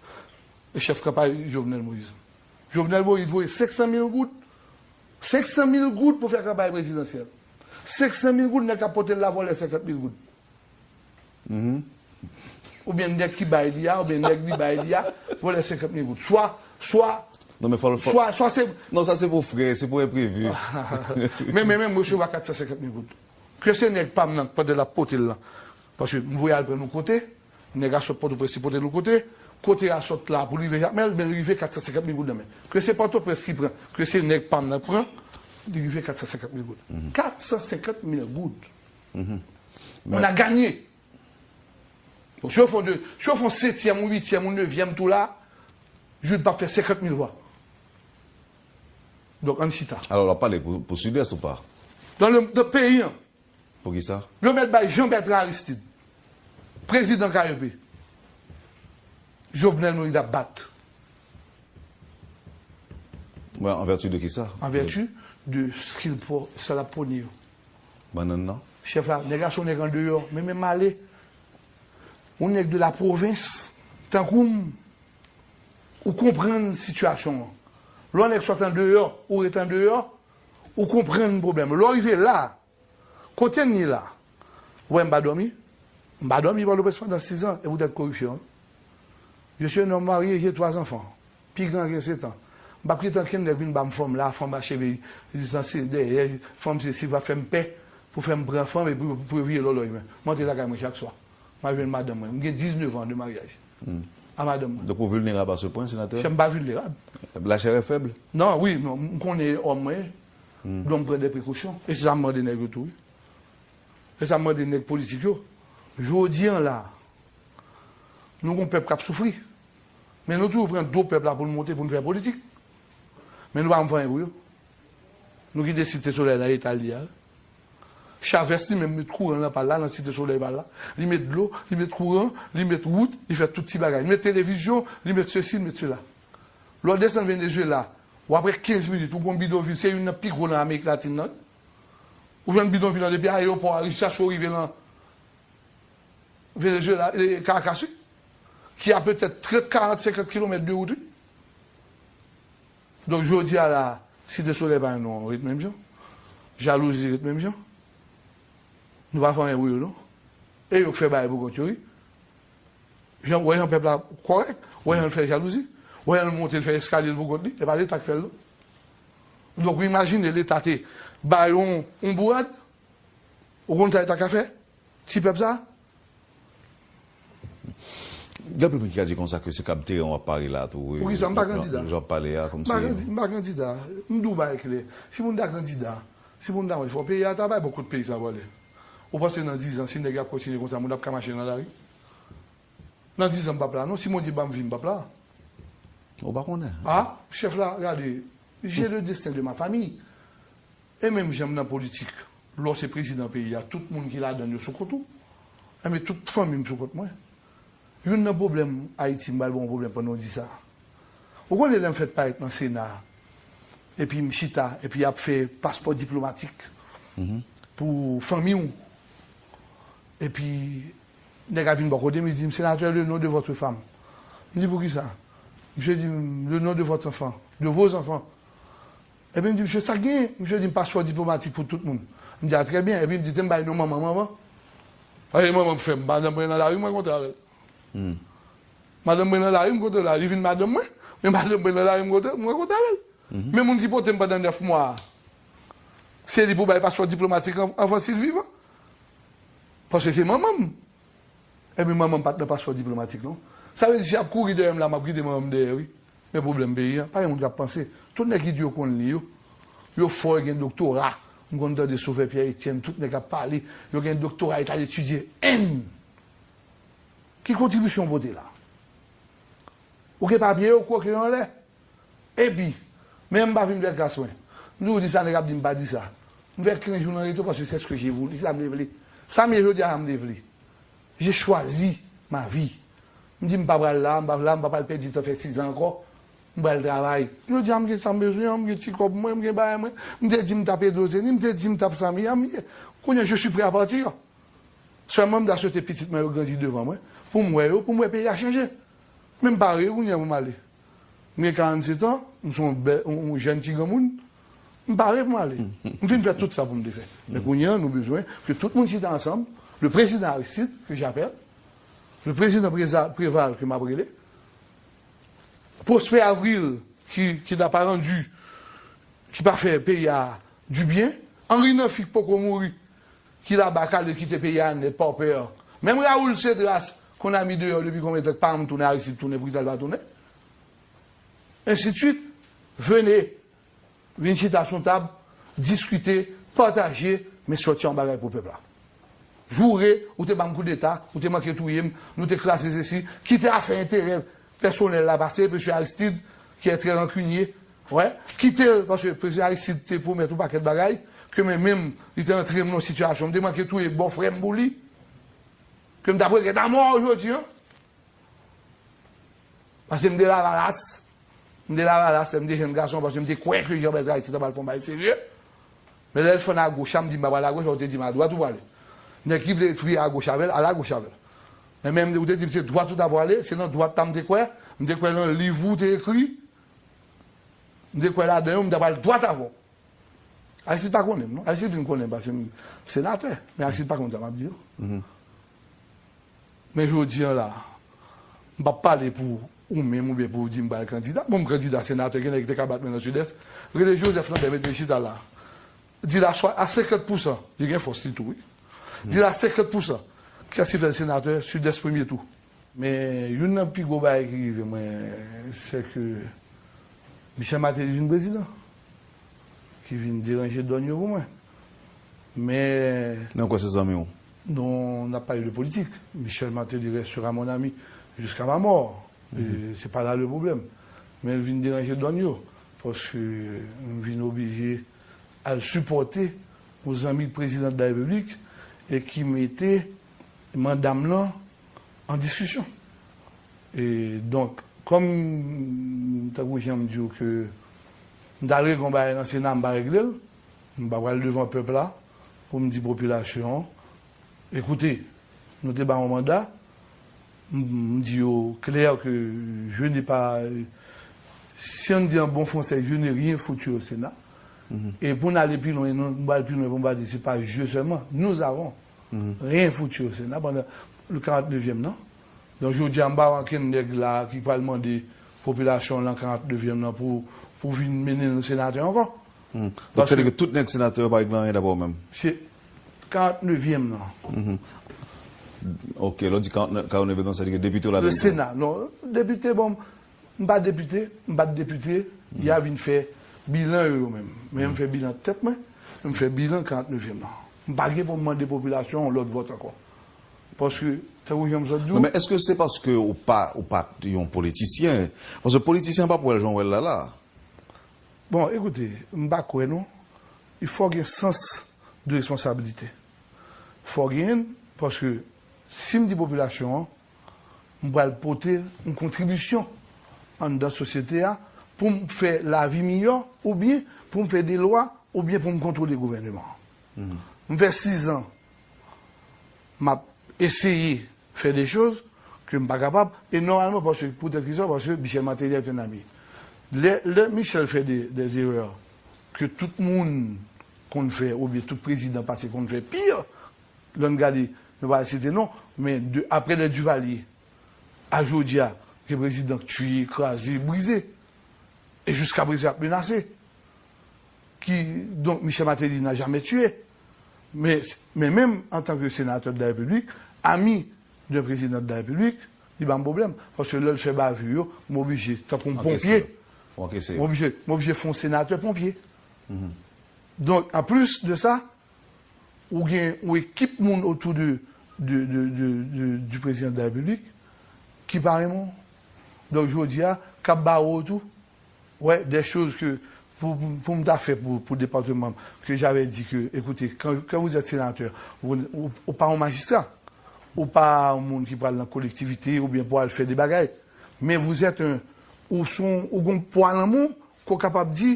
le chèf kanpay Jovenel Moïse. Jovenel Moïse voye senk san mil goud. Senk san mil goud pou fè kanpay prezidansyèl. Senk san mil goud, nèg k ap pote l la vòlè senkant mil goud. Oubyen nèg ki bay li a, oubyen nèg li bay li a, vòlè senkant mil goud. Swa, swa, Non, men fò, fò, swa, swa se non, sa se pou frè, se pou enprevi. Men, men, men, m resevwa kat san senkant mil goud. Ke se nèg pa m nan, pandan l ap pote l lan. Paske m voye al pran l yon kote, nèg a sot Pòtoprens, li pote l yon kote, kote a sot la pou li rive Jakmèl, men li rive kat san senkant mil goud nan men. Ke se Pòtoprens ki pran, ke se nèg pa m nan pran, li rive kat san senkant mil goud. Kat san senkant mil goud. On a gagné. Bon, si yo fè de, si yo fè setyèm ou uityèm ou nevyèm tou la, Jude p ap fè senkant mil vwa. Donk, ann chita. Alò, l ap pale pou, pou Sidès ou pa? Nan le, nan peyi an. Poukisa? Yo mèt bay Jean Bertrand Aristide, prezidan K E P. Jovenel Moïse ap bat. Mwen, an vèti de kisa? An vèti de sa l ap pwone yo. Bannann nan? Chèf la, nèg la se yon nèg andeyò, men menm ale. Yon nèg de la pwovens, tankou m, ou konprann sitiyasyon an. Lè yon nèg sot andeyò, ou ret andeyò, ou konprann pwoblèm. Lè w rive la, kote n ye la? Ou wè m pa dòmi? M pa dòmi Pòtoprens pandan sis an, e poutèt koripsyon. Je suis un homme marié, j'ai trois enfants. Pi gran gen sèt an. M p ap kite ankenn nèg vin ban m fanm la, fanm a cheve distanse dèyè, fanm sesi, va fè m pè pou fè m pran fanm epi pou yo vire lòlòy mwen. M antre lakay mwen chak swa. M al jwenn madanm mwen. M gen diznèf an de maryaj a madanm mwen. Donk ou vilnerab a se pwen, senatè? Chè, m pa vilnerab. La chair est faible? Non, wi, non, m konnen òm mwen. Donk m pran de prekosyon. E se sa m mande nèg yo tou, wi. E sa m mande nèg politik yo. Jodi an la, nou gon pèp k ap soufri. Men nou toujou pran do pèp la pou n monte, pou n fè politik. Men nou pa janm fè anyen pou yo. Nou kite Site Solèy nan eta l ye a. Chavès li menm met kouran nan pa l la, nan Site Solèy pa l la. Li met dlo, li met kouran, li met wout, li fè tout ti bagay. Li met televizyon, li met sesi, li met sela. Lè w desann Venezuela, w ap wè kenz minit, ou gon bidonvil, se youn nan pi gwo nan Amerik Latin nan. Ou jwenn bidonvil lan depi ayewopò a jiskaske w rive nan Venezuela, e, Caracas, wi, ki a petèt trant, karant, senkant kilomèt de wout, wi. Donk, jodi a la, Site Solèy pa nou ret menm jan. Jalouzi ret menm jan. Nou pa fè anyen pou yo, non. E yo k fè bagay pou kont yo, wi. Jan, wè jan pèp la kòrèk, wè jan l fè jalouzi, wè jan l monte, l fè eskalye l pou kont li, e pa Leta k fè l, non. Donk, ou imajine Leta te ba yo yon, yon bourad, ou konn sa Leta ka fè? Ti pèp sa? Gen anpil moun ki ka di konsa ke se kab teren w ap pare la tou, wi. Poukisa? M pa kandida. Jan w ap pale a, kòmsi. M pa kandi-, m pa kandida. M di w bagay klè. Si moun ta kandida, si moun ta wè fò peyi a ta bay, bon, kot peyi sa pwale? Ou panse nan diz an, si nèg y ap kontinye konsa, moun ap ka mache nan lari? Nan diz an, m p ap la, non. Si Bondye ban m vi, m p ap la. Ou pa konnen. A, chèf la, gade, j'ai le destin de ma famille. E menm jan m nan politik, lè w se prezidan peyi a, tout moun ki ladan l yo sou kont ou. Enben, tout fanmi m sou kont mwen. Youn nan pwoblèm Ayiti, m pral ba w yon pwoblèm pandan w di sa. Ou konnen lè m fèk parèt nan Sena, epi m chita, epi y ap fè paspò diplomatik pou fanmi w. Epi, nèg la vin bò kote m, li di m, "Sénateur, le nom de votre femme." M di, "Poukisa?" Misye di m, "Le nom de votre enfant, de vos enfants." Epi m di, "Misye, sa k genyen?" Misye di m, "Paspò diplomatik pou tout moun." M di, "A, trè byen." Epi m di, "Te m bay non manman m anvan." Paske manman m fè m, madanm mwen nan lari, m rankontre avè l. Madanm mwen nan lari, m kontre la. Li vin madanm mwen, men madanm mwen nan lari, m kontre, m rankontre avè l. Men moun ki pote m pandan nèf mwa a, se li pou bay paspò diplomatik an-, anvan si l vivan. Paske se manman m. Ebyen, manman m pa t nan paspò diplomatik, non. Sa vle di, si y ap kouri dèyè m la, m ap kite manman m dèyè, wi. Men pwoblèm peyi a, pa gen moun k ap panse. Tout nèg ki di yo konn li yo, yo fò, yo gen doktora. M konn tande Sovè Pierre Etienne, tout nèg ap pale, yo gen doktora, yo t al etidye Enn. Ki kontribisyon w pote la? Ou gen papye yo, kwoke yo anlè. Epi, men m pa vin fè kras mwen. M toujou di sa, nèg ap di m pa di sa. M fè kenz jou nan reto paske c'est ce que j'ai voulu, se sa m te vle. Sa m ye jodi a, sa m te vle. J'ai choisi ma vie. M di m pa pral la, m pa la, m pa pral pèdi tan fè sis an ankò. M pral travay. Jodi a, m gen sa m bezwen an, m gen ti kòb mwen, m gen bagay mwen. M te di m t ap ede Ozeni, m te di m t ap sa, m ye, m ye. Kounye a, je suis prêt à partir. Sèlman, m ta swete pitit mwen yo grandi devan mwen, pou m wè yo, pou m wè peyi a chanje. Men m pare kounye a pou m ale. M gen karannsetan, m se yon bè- yon, yon jèn ti granmoun, m pare pou m ale. M fin fè tout sa pou m te fè. Men kounye a, nou bezwen ke tout moun chita ansanm, le président Aristide, que j'appelle, le président Préza- Préval, ke m ap rele, Prosper Avril, ki, ki n'a pas rendu, ki pa fè peyi a du bien, Henri Nafi k poko mouri, ki laba kale kite peyi a nèt, pawpè. Menm Raoul Cédras, qu'on a mis dehors depuis combien de temps, k pa janm tounen, Aristide tounen, poukisa l pa tounen? Ainsi de suite. Venez, vin chita sou tab, diskite, pataje, men sòti yon bagay pou pèp la. Joure, ou te ban m koudeta, ou te manke touye m, nou te kraze sesi, kite afè enterè pèsonèl la pase, mesye Aristide, ki est très rancunier, wè, kite l, paske prezidan Aristide te pwomèt yon pakèt bagay, ke mwen menm, li te antre m nan yon sitiyasyon, m te manke touye bòfrè m pou li, ke m t ap regrèt amò jodi an. Paske m te lavalas, m te lavalas, lè m te jèn gason, paske m te kwè ke Jean Bertrand Aristide t ap al fè yon bagay serye. Men lè l fann agoch la, m di m pa pral agoch, ou te di m adwat ou prale. Nèg ki vle vire agoch avè l, al agoch avè l. Men menm ou te di m se dwat ou ta prale, se nan dwat la m te kwè, m te kwè nan liv ou te ekri, m te kwè ladan yo, m ta pral dwat avè w. Aristide pa konnen m, non. Aristide vin konnen m paske m senatè, men Aristide pa konn sa m ap di yo. Men jodi an la, m p ap pale pou ou menm oubyen pou w di m pral kandida. Bon, m kandida senatè, gen nèg ki te ka bat mwen nan Sidès. Rele Joseph Lambert, mete l chita la. Di l a swa- a senkant pousan, li gen fòs li tou, wi. Di l a senkant pousan, kiyès ki fè l senatè Sidès premye tou? Men youn nan pi gwo bagay ki rive mwen, se ke Michel Martelly vin prezidan, ki vin deranje dòn yo pou mwen. Men Nan kwè se zanmi w? Non, n ap pale de politik. Michel Martelly restera mon ami jusqu'à ma mort. E se pa la le problème. Men l vin deranje dòn yo, paske m vin oblije al sipòte yon zanmi prezidan de la repiblik e ki mete manda m lan an diskisyon. E donk, kòm, tankou jan m di w ke m t al regle yon bagay nan Sena, m pa regle l, m pa pral devan pèp la pou m di popilasyon an, ekoute, nou te ba w yon manda, m, m di yo klè ke je n'ai pas, si on dit en bon français, je n'ai rien foutu au Sénat. E pou n ale pi lwen, nou, m pral pi lwen pou m pa di se pa je sèlman, nous avons rien foutu au Sénat pendant le karant nevyèm nan. Donk, jodi a, m pa wè ankenn nèg la ki pral mande popilasyon lan karant nevyèm nan pou, pou vin mennen nou senatè ankò. Donk, sa vle di ke tout nèg senatè yo pa regle anyen dapre w menm? Se karant nevyèm nan. Ok, lè w di karant nevyèm nan, sa vle di ke depite w ladan l tou? Le Sénat, non, depite, bon, m pa depite, m pa t depite, y a vin fè bilan yo, yo menm. Men m fè bilan tèt mwen, m fè bilan karant nevyèm nan. M pa gen pou m mande popilasyon yon lòt vòt ankò. Paske, tankou jan m sot di w. Non, men èske se paske ou pa, ou pa t yon politisyen? Paske politisyen an pa pou wè l jan w wè l la la. Bon, ekoute, m pa kwè non. Il faut gen sans de responsabilité. Fò genyen l, paske si m di popilasyon an, m pral pote yon kontribisyon anndan sosyete a pou m fè lavi miyò, oubyen pou m fè de lwa, oubyen pou m kontwole gouvèneman an. M fè sizan, m ap eseye fè de choz ke m pa kapab, e nòmalman, paske, poutèt kisa? Paske Michel Martelly est un ami. Lè, lè Michel fè de, des erreurs ke tout moun konn fè, oubyen tout prezidan pase konn fè, pi, lè n gade, nou pa site non, men de, apre lè Duvalier, a jodi a, gen prezidan k tiye, kraze, brize, e jiskaprezan y ap menase. Ki, donk, Michel Martelly n'a jamais tué. Men, men menm antanke senatè de la République, ami d'un président de la République, li ba m pwoblèm. Paske lè l fè bavi yo, m oblije, tankou yon ponpye, m oblije, m oblije fè yon senatè ponpye. Donk, an plis de sa, ou gen yon ekip moun otou de, de, de, de, de, du président de la République ki pa renmen w. Donk, jodi a, k ap bare w tou, ouais, des choses que, pou, pou, pou m ta fè pou, pou depatman m, que j'avais dit que, écoutez, quand, quand vous êtes sénateur, vous, ou, ou pa yon majistra, ou pa yon moun ki pral nan kolektivite oubyen pou al fè de bagay. Men vous êtes un, ou se yon, ou gon pwa nan men w, ke w kapab di,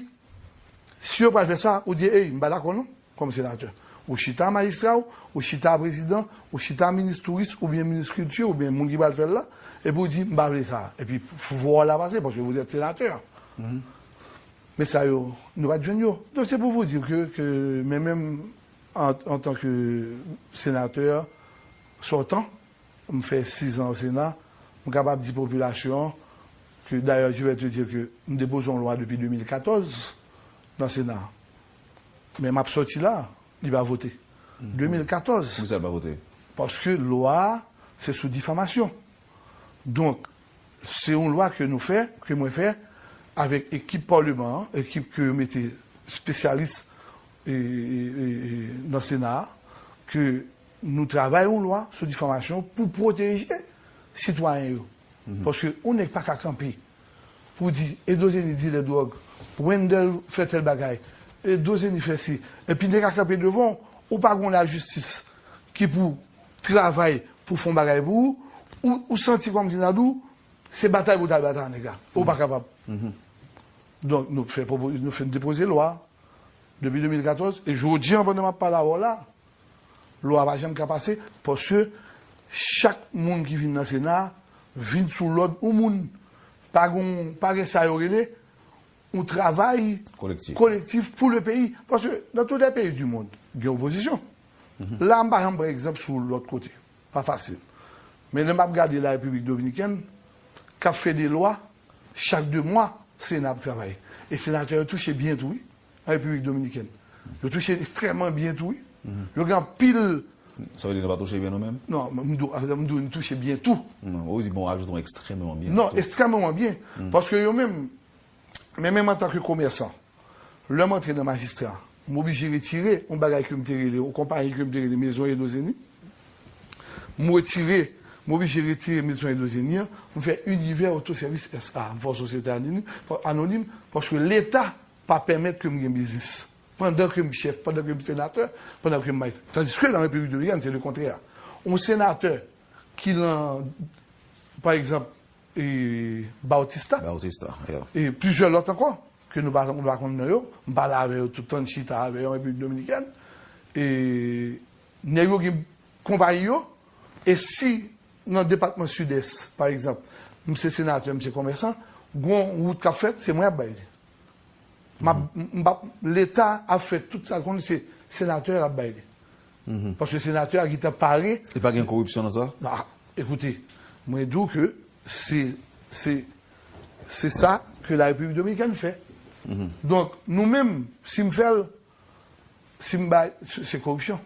si yo pral fè sa, ou di, ey, m pa dakò non, kòm senatè. Ou chita majistra w, ou chita prezidan, ou chita minis touris oubyen minis kilti oubyen moun ki pral fè l la, epi w di, "M pa vle sa." Epi, vwa w la pase, paske vous êtes sénateur. Men sa yo, nou pa t jwenn yo. Donk, se pou vous dire que, que, men menm an, an tan ke senatè sòtan, m fè sis an o Sena, m kapab di popilasyon an ke, dayè, je vais te dire que m depoze yon lwa depi de mil katòz nan Sena. Men m ap sòti la, li pa vote. De mil katòz. Poukisa l pa vote? Paske lwa a, se sou difamasyon. Donk, se yon lwa ke nou fè, ke mwen fè, avèk ekip palman an, ekip ke yo mete espesyalis e, e, e, e, nan Sena a, ke nou travay yon lwa sou difamasyon pou pwoteje sitwayen yo. Paske yon nèg pa ka kanpe pou di, Edozeni dilè dwòg, Wendell fè tèl bagay, Edozeni fè si. Epi nèg la kanpe devan w, ou pa gon lajistis ki pou travay pou fè yon bagay pou ou, ou, ou santi kòmsi nan dou, se batay pou w t al batay nèg la. Ou pa kapab. Donk, nou fè, pwopo- nou fè depoze lwa depi de mil katòz, e jodi an, pandan m ap pale avè w la, lwa pa janm ka pase, paske chak moun ki vin nan Sena a vin sou lòd yon moun. Pa gon, pa gen sa yo rele yon travay kolektif, kolektif pou le peyi. Paske dans tous les pays du monde, gen opozisyon. La, m pa janm pran egzanp sou lòt kote. Pa fasil. Men lè m ap gade la Repiblik Dominikèn, k ap fè de lwa, chak de mwa, Sena ap travay. E senatè yo touche byen tou, wi, an Repiblik Dominikèn. Yo touche ekstrèmman byen tou, wi. Yo gen anpil. Sa vle di nou pa touche byen nou menm? Non, m di, m di nou touche byen tou. Non, ou di, bon, ajoute yon ekstrèmman byen. Non, ekstrèmman byen. Paske yo menm, men menm antanke komèsan, lè m antre nan majistra, m oblije retire yon bagay ke m te rele, yon konpayi ke m te rele Maison Edozeni. M retire, m oblije retire Maison Edozeni an, m fè Univers Autoservice S A, m fè yon sosyete anonim, anonim, paske Leta pa pèmèt ke m gen biznis. Pandan ke m chèf, pandan ke m senatè, pandan ke m majistra. Tandiske nan Repiblik Dominikèn, se le kontrè. Yon senatè ki nan, pa egzanp, e, Bautista, Bautista, yeah, e plizyè lòt ankò, ke nou pa, nou pa konn non yo, m pale avè yo toutan, m chita avè yo an Repiblik Dominikèn, e nèg yo gen konpayi yo, e si nan depatman Sidès, pa egzanp, m se senatè, m se komèsan, gon wout k ap fèt, se mwen ap bay li. M ap, m, m p ap, Leta ap fè tout sa l konn, se senatè l ap bay li. Paske senatè a gentan pare. E pa gen koripsyon nan sa? Ah, ekoute, mwen di w ke se, se, se sa ke la Repiblik Dominikèn fè. Donk, nou menm, si m fè l, si m bay, se, se koripsyon.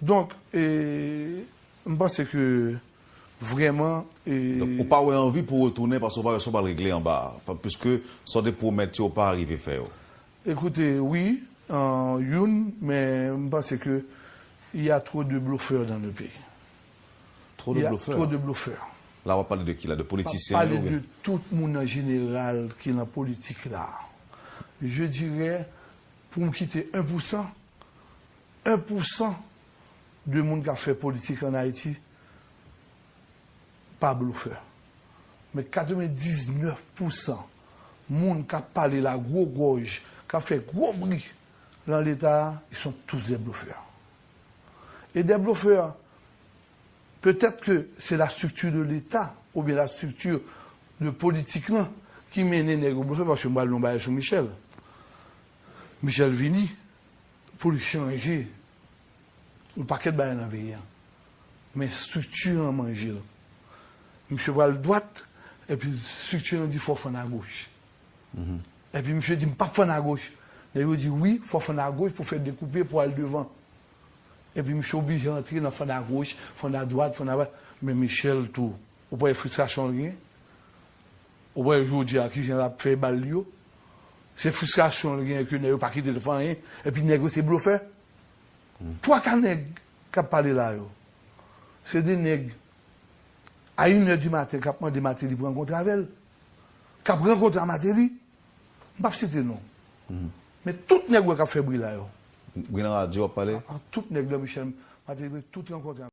Donk, e, m panse ke vrèman, e, donk, ou pa wè anvi pou retounen paske ou pa wè sa w pral regle anba a, pa- piske sa w te pwomèt yo, ou pa rive fè yo. Ekoute, wi, an, youn, men m panse ke il y a trop de bluffeurs dans le pays. Trop de bluffeurs. Il y a trop de bluffeurs. La, w ap pale de ki la? De politisyen yo oubyen? M ap pale de tout moun an jeneral ki nan politik la. Je dirais, pou m kite en pou san, en pou san de moun k ap fè politik ann Ayiti pa blofè. Men katrevendiznèf pou san moun k ap pale la gwo gòj, k ap fè gwo bri nan Leta a, ils sont tous des bluffeurs. Et des bluffeurs, peut-être que c'est la structure de l'État oubyen la structure de politik lan ki mennen nèg yo blofè, paske m pral di yon bagay sou Michel. Michel vini pou l chanje yon pakèt bagay nan peyi a. Men estrikti an manje l. Misye pral dwat, epi estrikti an di fò w fann agoch. Epi misye di, "M p ap fann agoch." Nèg yo di, "Wi, fò w fann agoch pou fè dekoupe, pou al devan." Epi misye oblije antre nan fann agoch, fann adwat, fann adwat. Men Michel tou, ou pa wè fristrasyon l gen? Ou pa wè jodi a kijan l ap fè bal li yo? Se fristrasyon l gen ke nèg yo pa kite l fè anyen, epi nèg yo se blofè. Twa ka nèg k ap pale la yo, se de nèg a inè di maten k ap mande Martelly pou rankontre avè l, k ap rankontre a Martelly. M p ap site non. Men tout nèg ou wè k ap fè bri la yo. Bri nan radyo w ap pale? A, tout nèg nan Michel Martelly, tout rankontre.